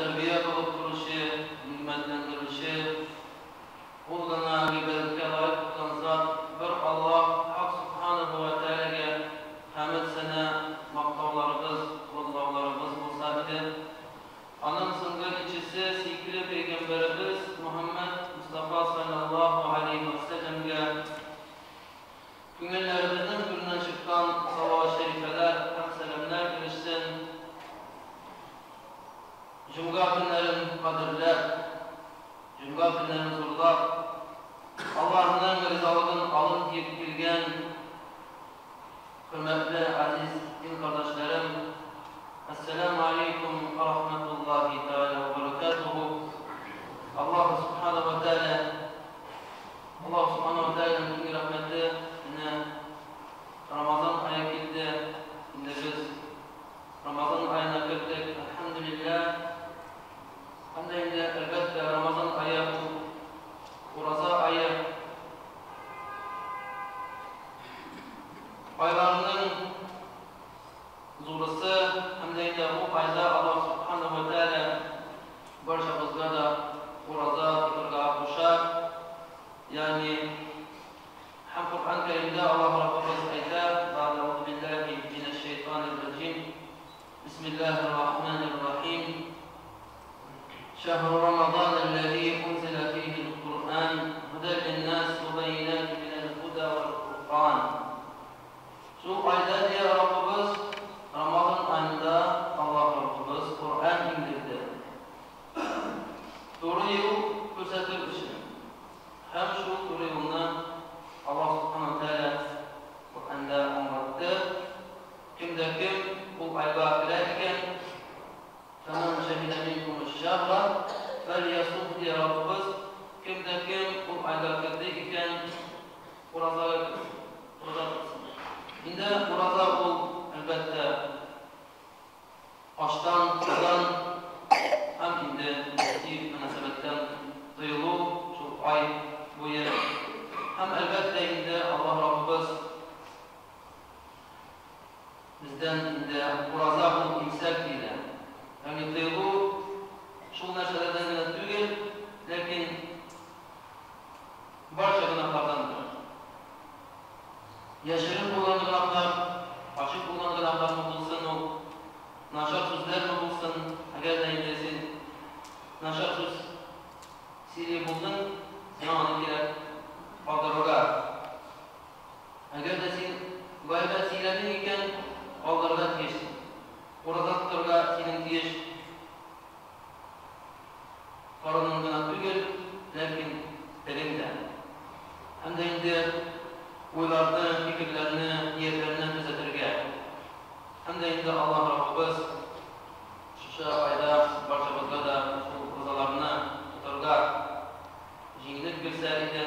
тәрбия булып торучы, нигъмәтләндерүче, Ул гына гыйбадәткә лаек булган зат, бер Аллаһ Хак Сүбхәнәһү вә Тәгаләгә хәмед-сәна, мактауларыбыз, олуглауларыбыз булса иде. Аның соңгы илчесе, сөекле пәйгамбәребез Мөхәммәд Мостафа салләллаһу галәйһи вә сәлләмгә күңелләребезнең түреннән чыккан салават-шәрифәләр һәм сәламнәр ирешсен. Җомга көннәрен кадерләп, җомга көннәрен зурлап, Аллаһының ризалыгын алым диеп килгән хөрмәтле газиз дин кардәшләрем, Әссәламү алейкум ва рахматуллаһи тәгалә ва баракатуху. Аллаһу субхана ва тәгалә, Аллаһу субхана ва тәгаләнең киң рәхмәте, менә Рамазан ае килде, инде без Рамазан аена кердек, әлхәмдүлилләһ. Һәм дә инде, әлбәттә, Рамазан ае ул ураза ае. Айларның зурысы һәм дә инде бу айда Аллаһ Субханаһу ва Тәгалә барчабызга да ураза тотырга куша. Ягъни һәм Коръән Кәримдә Аллаһ Раббыбыз әйтә, Бәгъдә биллаһи минәш шәйтанир раҗим. Бисмиллаһир рахманир рахим. شهر رمضان الذي أنزل فيه القرآن هدى للناس وبينات من الهدى والفرقان. Шул айда, ди Раббыбыз, Рамазан аенда Аллаһ Раббыбыз Коръән иңдерде. Туры юл күрсәтер өчен. Һәм шул туры юлны Аллаһ Субхану Тәгалә Коръәндә аңлатты. Кем дә кем ул айга керә икән, Фәмән шәһидә минкумүш-шәһра фәльясумһ, ди Раббыбыз, кем дә кем ул айга керде икән, уразага керсен, ураза тотсын. Инде ураза ул, әлбәттә, аштан, судан һәм инде җенси мөнәсәбәттән тыелу шул ай буе. Һәм, әлбәттә, инде Аллаһ Раббыбыз Бездән инде ураза ул имсәк диелә. Ягъни тыелу шул нәрсәләрдән генә түгел, ләкин барча гөнаһлардан да. Яшерен булган гөнаһлар, ачык булган гөнаһлармы булсын ул, начар сүзләрме булсын, әгәр дә инде син начар сүз сөйли булдың, сиңа аны кирәк калдырырга. Әгәр дә син гайбәт сөйләдең икән, калдырырга тиешсең. Ураза тотырга синең тиеш карының гына түгел, ләкин телең дә. Һәм дә инде уйларны, фикерләрне, ниятләрне төзәтергә. Һәм дә инде Аллаһ Раббыбыз шушы айда барчабызга да шул уразаларны тотырга җиңеллек бирсә иде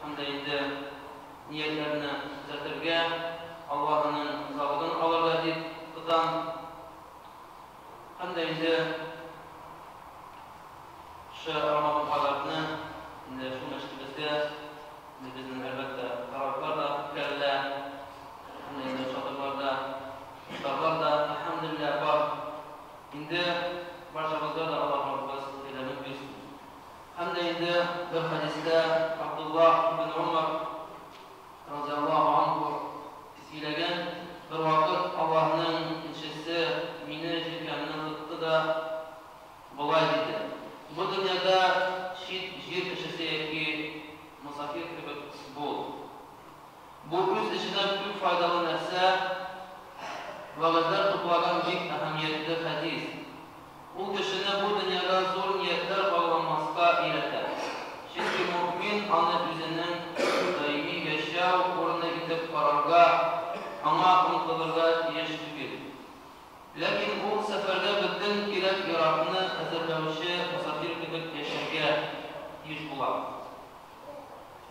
һәм дә инде ниятләрне төзәтергә, Аллаһының ризалыгын алырга дип тотам. Һәм дә инде шушы Рамазан айларны инде шул мәчетебездә инде безнең, әлбәттә, таравихлар да үткәрелә, һәм дә инде чатырларда ифтарлар да, әлхәмдүлилләһ, бар. Инде барчабызга да Аллаһ Раббыбыз ярдәмен бирсен. Һәм дә инде бер хәдистә Абдуллаһ ибн Умар разияллаһу анһу сөйләгән, Бервакыт Аллаһның илчесе мине җилкәмнән тотты да болай диде, Бу дөньяда чит җир кешесе яки мосафир кебек бул. Бу үз эченә күп файдалы нәрсә, вәгазьләр туплаган бик әһәмиятле хәдис. Ул кешене бу дөньяда зур ниятләр багламаска өйрәтә. Чөнки мөэмин аны үзенең даими яшәү урыны итеп карарга, аңа омтылырга тиеш түгел. Ләкин ул сәфәргә бөтен кирәк-яракны әзерләүче мосафир кебек яшәргә тиеш була.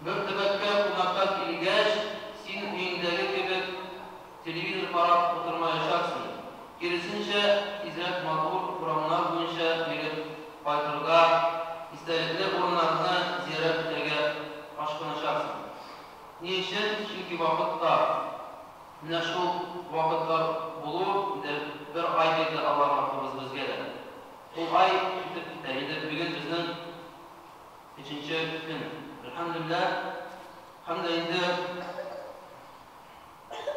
Бер төбәккә кунакка килгәч, син өеңдәге кебек телевизор карап утырмаячаксың, киресенчә, тизрәк матур урамнар буенча йөреп кайтырга, истәлекле урыннарны зиярәт итәргә ашкыначаксың. Ни өчен? Чөнки вакыт тар. Менә шул вакыт тар булу, инде бер ай бирде Аллаһ Раббыбыз безгә дә. Ул ай. Әлхәмдүлилләһ, һәм дә инде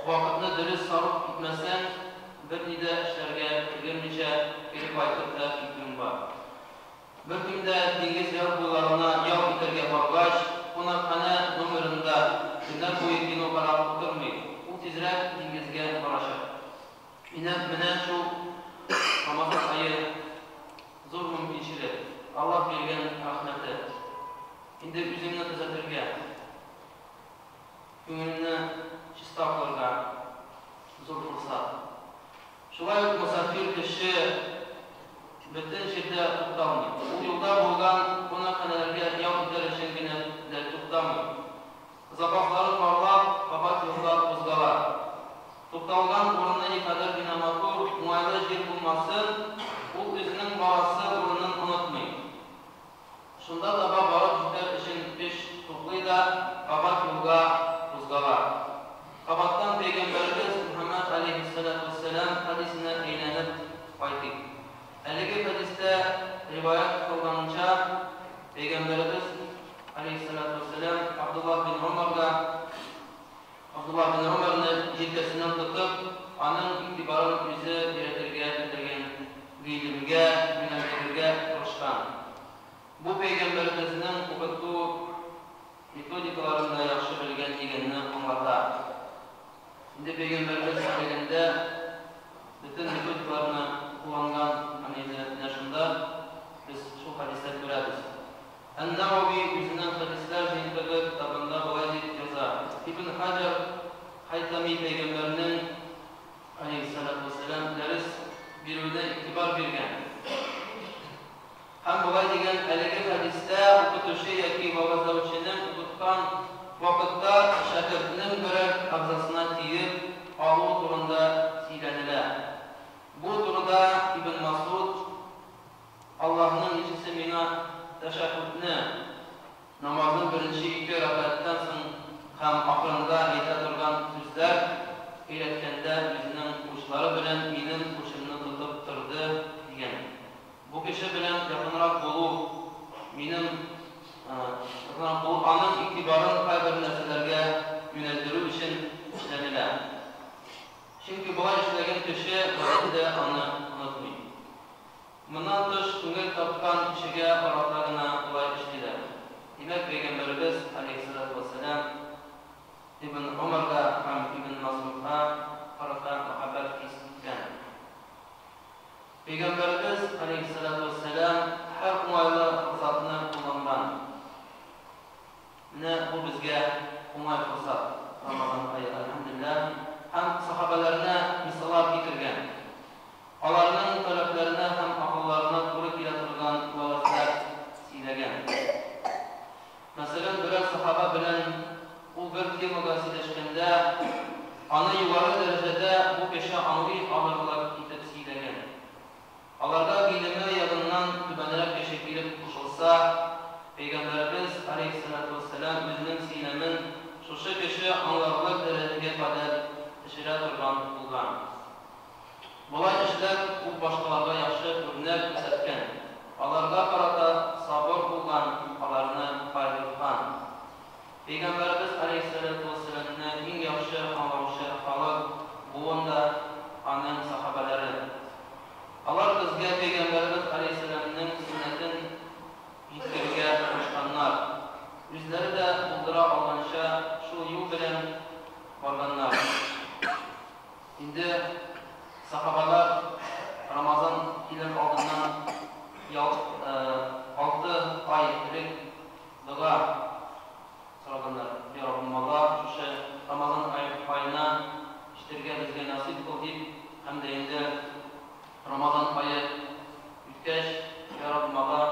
вакытны дөрес сарыф итмәсәң, берни дә эшләргә өлгермичә кире кайтып та китүең бар. Беркем дә диңгез яр буйларына ял итәргә баргач, кунакханә номерында көннәр буе кино карап утырмый, ул тизрәк диңгезгә барачак. Менә менә шул Рамазан ае зур мөмкинчелек, Аллаһ биргән рәхмәте. Инде үзеңне төзәтергә, күңелеңне чиста кылырга зур форсат. Шулай ук мосафир кеше бөтен җирдә тукталмый. Ул юлда булган кунакханәләргә ял итәр өчен генә дә туктамый. Запасларын барлап, кабат юлга кузгала. Тукталган урыны никадәр генә матур, уңайлы җир булмасын, ул үзенең барасы урынын онытмый. Шунда таба барып җитәр өчен көч туплый да кабат юлга кузгала. Кабаттан пәйгамбәребез Мөхәммәд галәйһиссәләтү вәссәлам хәдисенә әйләнеп кайтыйк. Әлеге хәдистә риваять кылганча, пәйгамбәребез галәйһиссәләтү вәссәлам Абдуллаһ бин Гомәргә, Абдуллаһ бин Гомәрне җилкәсеннән тотып, аның игътибарын үзе өйрәтергә теләгән гыйлемгә юнәлдерергә тырышкан. Бу пәйгамбәребезнең укыту методикаларын да яхшы белгән дигәнне аңлата. Инде пәйгамбәребез сөйләгәндә бөтен методикаларны кулланган һәм инде менә шунда без шул хәдистә күрәбез. Ән-Нәвәви үзенең Хәдисләр җыентыгы китабында болай дип яза, Ибн Хаҗәр Хәйтами пәйгамбәрнең, галәйһиссәлату вәссәлам, дәрес бирүенә игътибар биргән һәм болай дигән, Әлеге хәдистә укытучы яки вәгазьләүченең укыткан вакытта шәкертнең берәр әгъзасына тиеп алуы турында сөйләнелә. Бу турыда Ибн Мәсгуд, Аллаһның илчесе миңа тәшәһһүдне, намазның беренче ике рәкәгатьтән соң һәм ахырында әйтә торган сүзләр, өйрәткәндә үзенең учлары белән минем учымны тотып торды, дигән. Бу кеше белән якынрак булу минем якынрак булу аның игътибарын кайбер нәрсәләргә юнәлдерү өчен эшләнелә. Чөнки болай эшләгән кеше гадәттә аны онытмый. Моннан тыш, күңел тарткан кешегә карата гына болай эшлиләр. Димәк, пәйгамбәребез, галәйһиссәлату вәссәлам, Ибн Гомәргә һәм Ибн Мәсгудка карата мәхәббәт хис иткән. Пәйгамбәребез, галәйһиссәлату вәссәлам, һәр уңайлы форсатны кулланган. Менә бу безгә уңай форсат, Рамазан ае, әлхәмдүлилләһ, һәм сәхабәләренә мисаллар китергән. Аларның таләпләренә һәм акылларына туры килә торган вәгазьләр сөйләгән. Мәсәлән, берәр сәхаба белән ул бер темага сөйләшкәндә, аны югары дәрәҗәдә бу кеше аңлый алырлык итеп сөйләгән. Аларга гыйлеме ягыннан түбәнрәк кеше килеп кушылса, Пәйгамбәребез, галәйһиссәлату вәссәлам, үзенең сөйләмен шушы кеше аңларлык дәрәҗәгә кадәр төшерә торган булган. Болай эшләп, ул башкаларга яхшы үрнәк күрсәткән, аларга карата сабыр булган, аларны кайгырткан. Пәйгамбәребез галәйһиссәләтү вәссәламне иң яхшы аңлаучы халык, буын да аның сәхабәләре. Алар безгә пәйгамбәребез галәйһиссәламнең сөннәтен җиткерергә тырышканнар, үзләре дә булдыра алганча шул юл белән барганнар. Инде сахабалар Рамазан килер алдыннан алты ай элек дога сораганнар, Я Раббым Аллаһ, шушы Рамазан аена җитәргә безгә насыйп кыл, дип, һәм дә инде Рамазан ае үткәч, Я Раббым Аллаһ,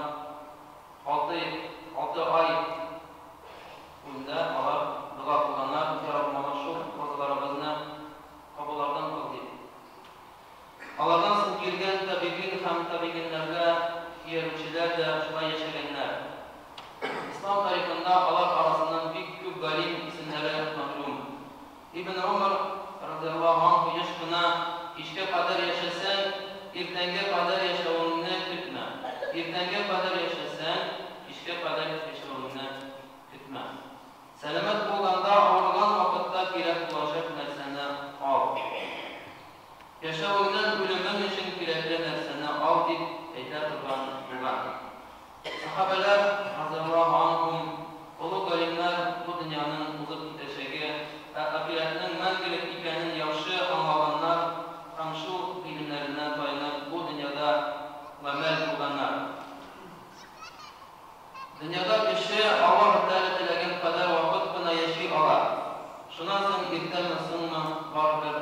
алты ай буенда алар дога кылганнар, Я Раббым Аллаһ, шул уразаларыбызны кабуллардан кыл, дип. Алардан соң килгән табигыйн һәм табигыйннәргә иярүчеләр дә шулай яшәгәннәр. Ислам тарихында алар арасыннан бик күп галим исемнәре мәгълүм. Ибн Гомәр, разыяллаһу анһу, еш кына, Кичкә кадәр яшәсәң, иртәнгә кадәр яшәвеңне көтмә. Иртәнгә кадәр яшәсәң, кичкә кадәр яшәвеңне көтмә. дип әйтә торган булган. Сәхабәләр, разыяллаһу анһум, олуг галимнәр бу дөньяның узып китәчәге, ә ахирәтнең мәңгелек икәнен яхшы аңлаганнар һәм шул гыйлемнәренә таянып бу дөньяда гамәл кылганнар. Дөньяда кеше Аллаһы Тәгалә теләгән кадәр вакыт кына яши ала. Шуннан соң иртәме-соңмы барыбер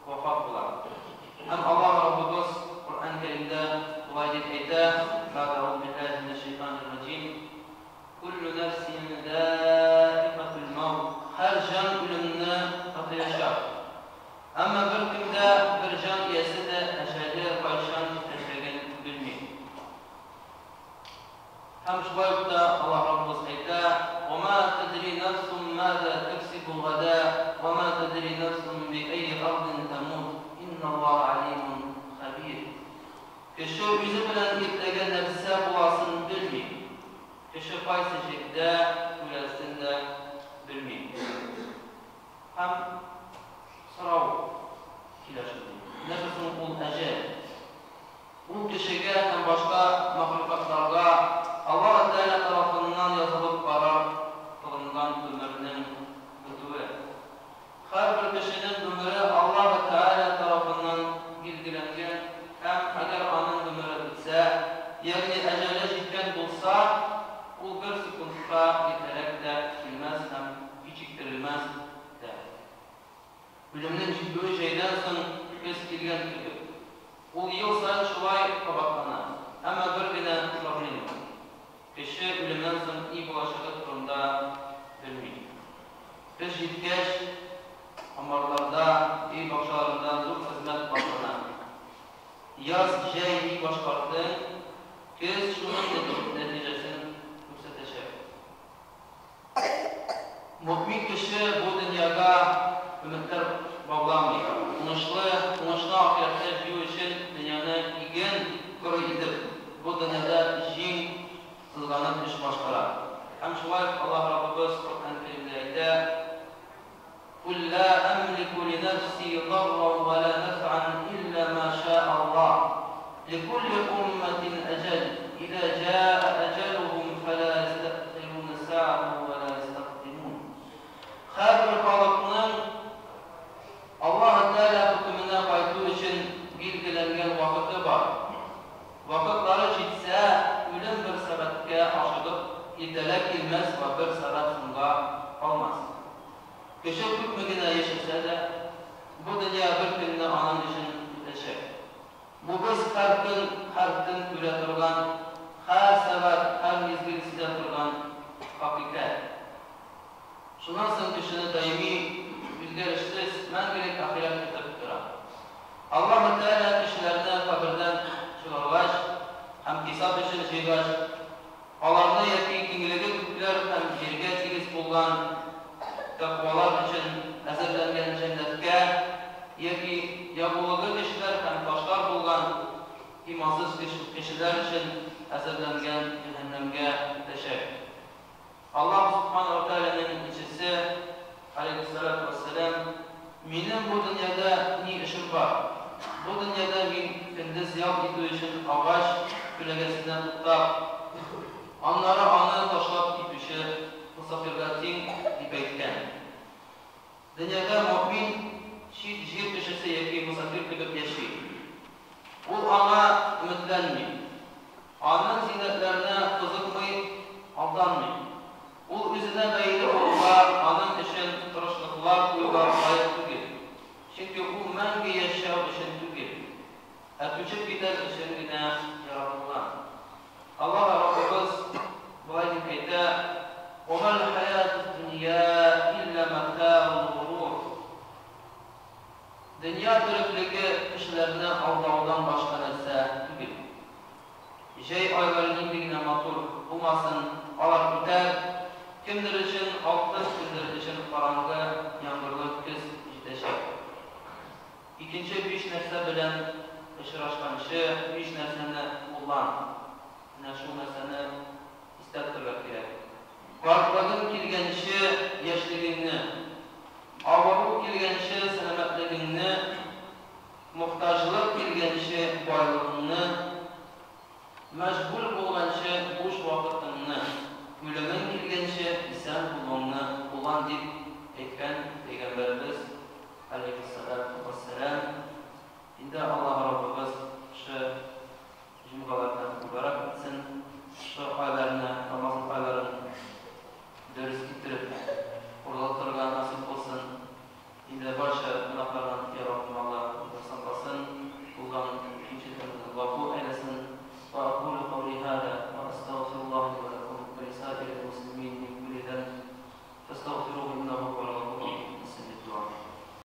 вафат була. Һәм Аллаһ Раббыбыз Коръән Кәримдә болай дип әйтә, Бәгъдә әгъузу биллаһи минәш шәйтанир раҗим, Күллү нәфсин заикатул мәүт, һәр җан үлемне татыячак. Әмма беркем дә, бер җан иясе дә әҗәле кайчан җитәчәген белми. Һәм шулай ук та Аллаһ Раббыбыз әйтә, Ва ма тәдри нәфсун маза тәксибу гада, ва ма тәдри нәфсун би әйи ардин тәмут, инналлаһа алимун хәбир. Кеше үзе белән иртәгә нәрсә буласын белми. Кеше кайсы җирдә үләсен дә белми. Һәм сорау килә шундый, нәрсә соң ул әҗәл? Ул кешегә һәм башка мәхлукатларга Аллаһы Тәгалә тарафыннан язылып карар кылынган гомернең бетүе. Һәрбер кешенең гомере Аллаһы Тәгалә тарафыннан билгеләнгән һәм әгәр аның гомере бетсә, ягъни әҗәле җиткән булса, ул бер секундка иртәрәк тә килмәс һәм кичектерелмәс тә. Үлемнең җитүе җәйдән соң көз килгән кебек. Ул ел саен шулай кабатлана. Әмма бер генә проблема, кеше үлемнән соң ни булачагы турында белми. Көз җиткәч, амбарларда, өй бакчаларында зур хезмәт башлана. Яз, җәй ни башкардың, көз шуның нәтиҗәсен күрсәтәчәк. Мөэмин кеше бу дөньяга өметләр багламый. Уңышлы, уңышны ахирәттә җыю өчен дөньяны иген кыры итеп, бу дөньяда җиң сызганып эш башкара. Һәм шулай ук Аллаһ Раббыбыз Коръән Кәримдә әйтә, Кул ла әмлику ли нәфси дарран ва ла нәф'ан илля ма шаа Аллаһ. Ликулли уммәтин әҗәл, иза җаа әҗәлүһүм фәлә ястәэхирүнә сәгатән вә лә ястәкъдимүн. Һәрбер халыкның Аллаһы Тәгалә хөкеменә кайту өчен билгеләнгән вакыты бар. Вакытлары җитсә, үлем бер сәгатькә ашыгып иртәрәк килмәс вә бер сәгать соңга калмас. Кеше күпме генә яшәсә дә, бу дөнья бер көнне аның өчен бетәчәк. Бу без һәр көн, һәр төн күрә торган, һәр сәгать, һәр мизгел сизә торган хакыйкать. Шуннан соң кешене даими, үзгәрешсез, мәңгелек ахирәт көтеп тора. Аллаһы Тәгалә кешеләрне кабердән чыгаргач һәм хисап өчен җыйгач, аларны яки киңлеге күкләр һәм җиргә тигез булган тәкъвалар өчен әзерләнгән җәннәткә, яки ягулыгы кешеләр һәм ташлар булган имансыз кешеләр өчен әзерләнгән җәһәннәмгә кертәчәк. Аллаһ Субхана ва Тәгаләнең илчесе, галәйһиссәлату вәссәлам, Минем бу дөньяда ни эшем бар? Бу дөньяда мин көндез ял итү өчен агач күләгәсенә туктап, аннары аны ташлап китүче мосафирга тиң, дип әйткән. Дөньяда мөэмин чит җир кешесе яки мосафир кебек яши. Ул аңа өметләнми. Аның зиннәтләренә кызыкмый, алданмый. Ул үзенә бәйле булуга, аның өчен тырышлыклар куюга лаек түгел. Чөнки ул мәңге яшәү өчен түгел, ә күчеп китәр өчен генә яратылган. Аллаһ Раббыбыз болай дип әйтә, Вә мәл хәятүд дөнья илля мәтәгул горур. Дөнья төреклеге кешеләрне алдаудан башка нәрсә түгел. Җәй айлары нинди генә матур булмасын, алар үтәр, кемдер өчен алтын, кемдер өчен караңгы, яңгырлы көз җитәчәк. Икенче биш нәрсә белән очрашканчы, биш нәрсәне куллан. Менә шул нәрсәне истә тотарга кирәк. Картлыгың килгәнче, яшьлегеңне, авыру килгәнче, сәламәтлегеңне, мохтаҗлык.